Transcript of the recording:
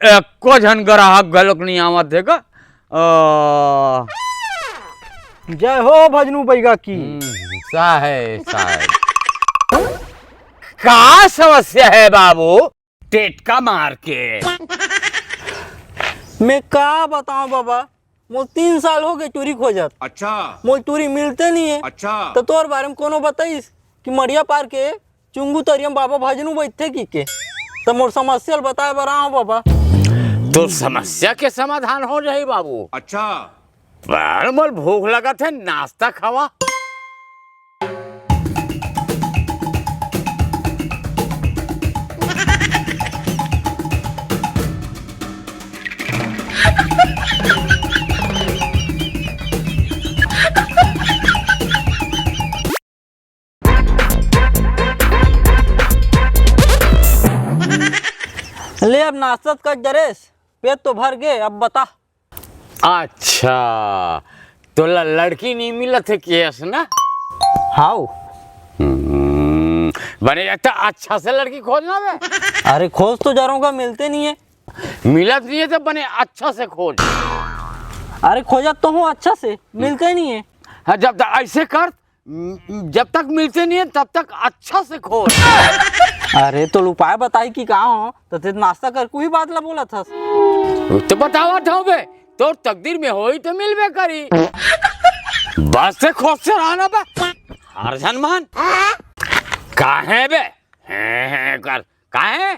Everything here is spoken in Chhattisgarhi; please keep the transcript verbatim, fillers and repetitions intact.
एको झन ग्राहक घलोक नहीं आवत हे का? अ, जय हो भजनू बैगा की। हम्म, साहे, साहे। का समस्या हे बाबू? टेटका मार के। मैं का बताऊं बाबा, मोर तीन साल हो गए टूरी खोजत। अच्छा। मोर टूरी मिलते नहीं है। अच्छा। तो तोर बारे में कोनो बताइस कि मड़िया पार के चुंगू तरियम बाबा भजनू बैठे की के? तो मोर समस्या ल बताए बर आव बाबा। तोर समस्या के समाधान हो जाही बाबू। अच्छा। पर मोर भूख लगत हे, नाश्ता खवा। ले अब नाश्ता तो कर डरेस, पेट तो भर गे, अब बता। अच्छा, तोला लड़की नहीं मिलत हे केस ना? हाउ। हम्म, बने एक तो अच्छा से लड़की खोजना बे। अरे खोज तो जा रहा हूँ, मिलते नहीं है। मिलत नहीं है तो बने अच्छा से खोज। अरे खोजत तो हूँ अच्छा से, मिलते नहीं है। हाँ, जब तक ऐसे कर, जब तक मिलते नहीं है तब तक अच्छा से खोज। अरे तो उपाय बताई कि का हो, तो ते नाश्ता कर कोई बात ला बोला था। तो बतावा था बे, तोर तकदीर में होई तो मिलबे करी। बस से खोज से रहना बे। हर झन मान। काहे बे? हैं, हैं कर। काहे?